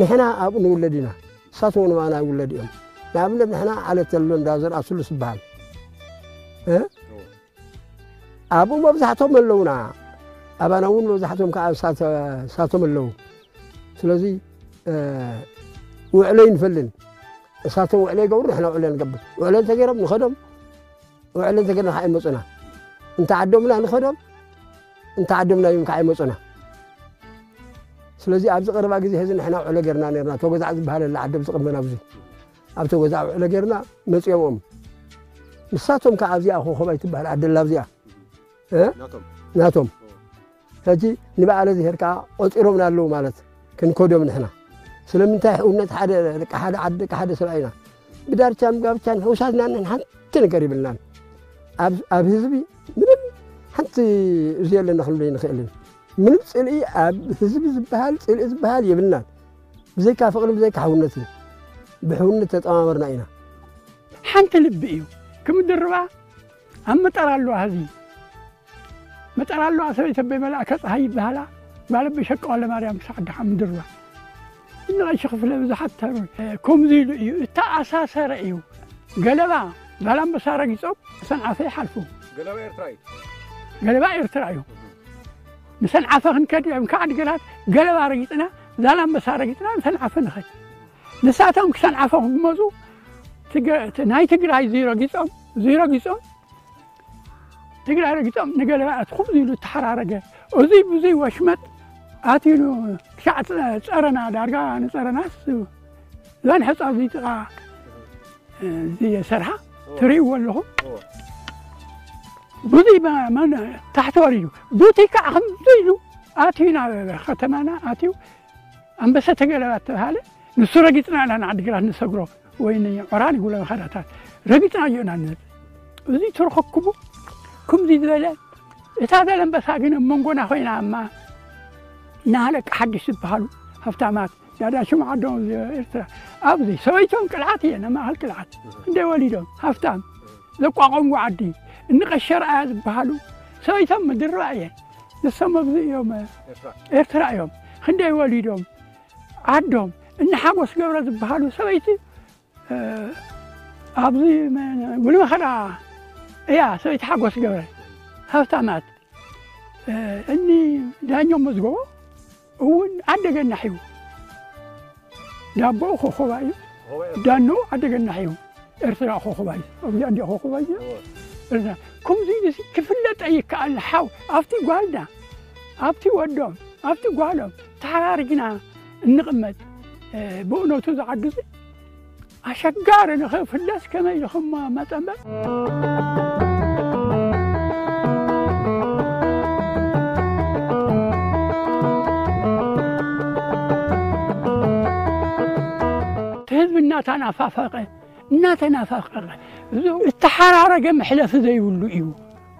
ንሕና ኣብኡ ንውለድ ኢና፣ እሳቶም ንባና ይውለድ እዮም። ንኣብነት ንሕና ዓለት ተሎ እንዳ ዘርኣ ስሉስ ይበሃል። እ? ኣብኡ መብዛሕቶም ኣለውና። ኣባና እውን መብዛሕቶም ከዓ እሳተ-፣ እሳቶም ኣለዉ። ስለዚ፣ እ፣ ውዕሎ ይንፈልን። እሳቶም ውዕሎ ይገብሩ፣ ንሕና ውዕሎ ንገብር። ውዕሎ እንተገይሮም ንኸዶም፣ ውዕሎ እንተገይርና ከዓ ይመፁና። እንተ ዓዶምና ንኸዶም፣ እንተ ዓዶምና እዮም ከዓ ይመፁና። ስለዚ ኣብዚ ቀረባ ግዜ ሕዚ ንሕና ውዕሎ ጌርና ኔርና። ተጎዛዕ ዝበሃል ኣለ ዓዲ ብዝቕመና ብዙ። ኣብ ተጎዛዕ ውዕሎ ጌርና መፂኦም። ንሳቶም ከዓ ኣብዚኣ ኮኸባይ ትበሃል ዓደላ ኣብዚኣ። እ? ናቶም። ናቶም። ሕጂ ንበዓለ ዝሄር ከዓ ቆፂሮምና ኣለዉ ማለት ክንከዶም ንሕና። ስለምንታይ ሕውነት ሓደ ደቂ ሓደ ዓዲ ደቂ ሓደ ሰብኣይ ኢና። ብዳርቻን ጋብቻን ሕውሳትና ሓንቲ ነገር ይብልናን። ኣብ፣ ኣብ ህዝቢ ምንም ሓንቲ እዚ የለና ክንብል ኣይንኽእልን። ምንም ጽልኢ ኣብ ህዝቢ ዝበሃል፣ ጽልኢ ዝበሃል የብልናን። ብዘይካ ፍቕሪ፣ ብዘይካ ሕውነት እዩ። ብሕውነት ተጠማመርና ኢና። ሓንቲ ልቢ እዩ። ክምድርባ ኣብ መጠር ኣለዋ ህዝቢ። መጠር ኣለዋ ሰበይቲ ኣቦይ መልኣከ ጸሃይ ይበሃላ። ጓል ኣቦይ ሸቂ ወልደማርያም ምስ ዓዲ ሓምድርባ። እኒ ቀሺ ክፍለ ብዙሓት ተሩ-፣ ከምዚ ኢሉ እዩ። እተኣሳሰረ እዩ። ገለባ ዛላምበሳ ረጊጾም ሰንዓፈ ይሓልፉ። ገለባ ኤርትራ እዩ። ገለባ ኤርትራ እዩ። ንሰንዓፈ ክንከድ እዮም ካብ ዓዲግራት ገለባ ረጊጽና፣ ዛላምበሳ ረጊጽና ንሰንዓፈ ንኸድ። ንሳቶም ክሰንዓፈ ክመጹ ትገ-፣ ት-፣ ናይ ትግራይ እዚ ረጊጾም፣ እዚ ረጊጾም ትግራይ ረጊጾም ንገለባ ኣትኹም ኢሉ ተሓራረገ። እዚ ብዙይ ወሽመጥ ኣትዩ ክሻዕ ጸ-፣ ጸረና፣ ዳርጋ ንጸረናስ ዘንሐ ጻዚ ጥቓ እዚ የሰርሓ እወ። ትርእይዎ ኣለኹም። እወ። ብዙይ መ-፣ መን ታሕቲ ወሪዱ። ቡቲ ከዓ ከምዚ ኢሉ ኣትዩ ናብ ከተማና ኣትዩ ኣንበሰ ተገለባ ተባሃለ። ንሱ ረጊጽና ኢና ንዓዲግራት ንሰግሮ ወይ ንዖራን ይጉለ መኸዳታት ረጊጽናዮ ኢና ንመጽእ። እዚ ተረኸክቡ ከምዚ ዝበለ እታ ዘለምበሳ ግን ኣብ መንጎና ኮይና እማ ናህለቂ ሓድሽ ዝበሃሉ ሃብታማት ያዳ ሽምዓ ዓዶም ኤርትራ ኣብዚ ሰበይቶም ቅልዓት እየን ኣብ ማእኸል ቅልዓት እንደ ወሊዶም ሃብታም ዘቋቋምዎ ዓዲ እኒ ቀሸ ረኣያ ዝበሃሉ ሰበይቶም ምድርባ እየን። ንሶም ኣብዚ እዮም ኤርትራ። ኤርትራ እዮም። ክንደይ ወሊዶም ዓዶም እኒ ሓጎስ ገብረ ዝበሃሉ ሰበይቲ እ፣ ኣብዚ መ-፣ ጉልመኸዳ እያ ሰበይቲ ሓጎስ ገብረ ሃብታማት። እ፣ እኒ ዳኞም መዝገቦ እውን ዓደገና ሒቡ። ዳቦ ኮኾባ እዩ። ኮኾባ እዩ። ዳኖ ዓደገና ሒቡ። ኤርትራ ኮኾባ እዩ። ኣብዚኣ እንዲኣ ኮኾባ እዩ። እወ። ኤርትራ። ከምዚ ኢሉ ክፍለጥ ኣይከኣል ሓው። ኣብቲ ጓልና፣ ኣብቲ ወዶም፣ ኣብቲ ጓሎም ተሓራሪግና እንቕመጥ። እ፣ ብእውነቱ ዝዓዱ እዚ ኣሸጋሪ ንኽፍለስ ከመይ ኢልኹም መጸ እምበር? እቲ ህዝቢ እናተናፋፈቐ፣ እናተናፋፈቐ፣ እዚ እተሓራረገ መሕለፊ ዘይብሉ እዩ።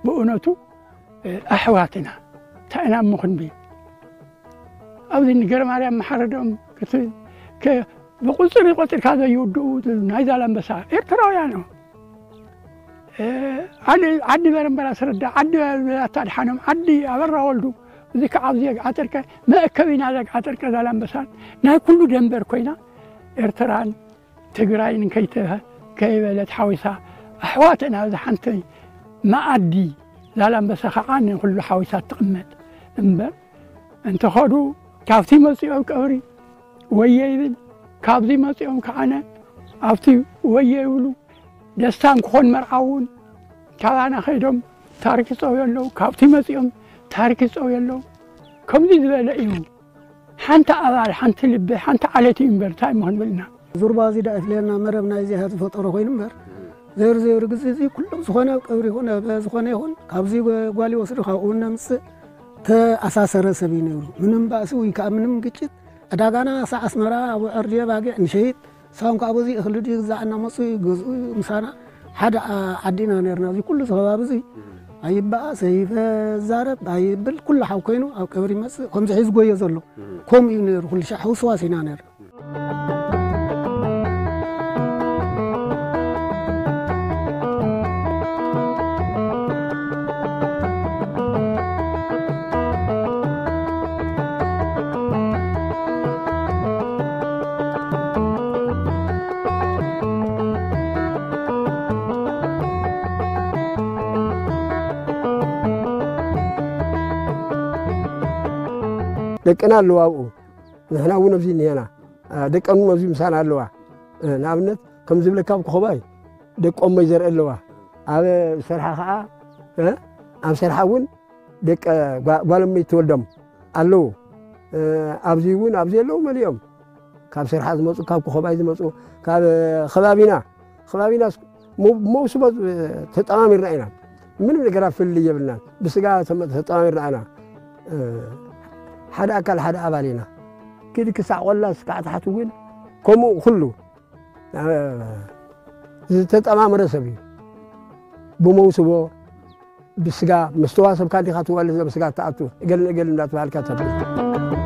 ብእውነቱ፣ እ፣ ኣሕዋትና፣ እንታይ ኢና እሞ ክንብል? ኣብዚ ንገረ ማርያም መሓረዶም ክት-፣ ከ-፣ ብቁጽሪ ቆጺርካ ዘይውድኡ ናይ ዛላምበሳ ኤርትራውያን እዮም። እ፣ ዓዲ፣ ዓዲ በረምበራ ስረዳ፣ ዓዲ ኣታድሓኖም፣ ዓዲ ኣበራ ወልዱ፣ እዚ ከዓ ኣብዚ ዘግዓጠርቀ መእከቢና ዘግዓጠርቀ ዛላምበሳን ናይ ኩሉ ደንበር ኮይና ኤርትራን ትግራይን ከይተ-፣ ከይበለት ሓዊሳ ኣሕዋትና ኣብዚ ሓንቲ መኣዲ ዛላምበሳ ከዓ ንኩሉ ሓዊሳ ትቕመጥ እምበር እንተኸዱ ካብቲ መፂኦም ቀብሪ ወየ ይብል፣ ካብዚ መፂኦም ከዓነ ኣብቲ ወየ ይብሉ። ደስታን ክኾን መርዓ እውን ካባና ከይዶም ታሪክ ይፀውዩ ኣለዉ። ካብቲ መፂኦም ታሪክ ይፀውዩ ኣለዉ። ከምዚ ዝበለ እዩ። ሓንቲ ኣባል፣ ሓንቲ ልቢ፣ ሓንቲ ዓለት እዩ እምበር እንታይ ምኾን ብልና። ዙርባ እዚ ደኣ ይፍለየና መረብ ናይ እግዚኣብሔር ዝፈጠሮ ኮይኑ እምበር፣ ዘይሩ ዘይሩ ግዜ እዚ ኩሎም ዝኾነ ኣብ ቀብሪ ይኹን ኣብ ዝኾነ ይኹን ካብዚ ጓል ይወስዱ ካብኡ እውን ነምፅእ ተኣሳሰረ ሰብ እዩ ነይሩ። ምንም ባእሲ ወይ ከዓ ምንም ግጭት ዕዳጋና ክሳዕ ኣስመራ ኣብ ዕርዲ ባጊዕ ንሸይጥ፣ ንሳቶም ከዓ በዚ እኽሊ ድዩ ግዛዕ እናመፁ ይገዝኡ ምሳና ሓደ ዓ-፣ ዓዲ ኢና ነርና። እዚ ኩሉ እዚ ከባቢ እዚ ኣይበኣስ፣ ኣይዛረብ፣ ኣይብል፣ ኩሉ ሓው ኮይኑ ኣብ ቀብሪ ይመፅእ፣ ከምዚ ሒዝጎዮ ዘሎ። ከምኡ እዩ ነይሩ፣ ኩሉ ሻዕ ሕውስዋስ ኢና ነርና። ደቅና ኣለዋ ኣብኡ። ንሕና እውን ኣብዚ እኒሄና። ደቀን እውን ኣብዚ ምሳና ኣለዋ። ንኣብነት ከም ዝብለካ ኣብ ኮኸባይ ደቆመይ ዘርኢ ኣለዋ። ኣብ ሰርሓ ከዓ ኣብ ሰርሓ እውን ደቀ ጓለመይ ተወልዶም ኣለዉ። ኣብዚ እውን ኣብዚ ኣለዉ መሊኦም ካብ ሰርሓ ዝመፁ ካብ ኮኸባይ ዝመፁ ካብ ከባቢና ከባቢና መውስቦ ተጠማሚርና ኢና። ምንም ነገር ኣብ ፍልልይ የብልናን። ብስጋ ተጠማሚርና ኢና። ሓደ ኣካል ሓደ ኣባል ኢና። ክዲ ክሳዕ ቆላ ስካዕ ታሕቲ እውን ከምኡ ኩሉ ዝተጠማመረ ሰብ እዩ። ብመውስቦ ብስጋ መስተዋሰብካ እንዲኻ ትዋልድ ብስጋ ትኣቱ እገልን እገልን እንዳተባሃልካ ተብል።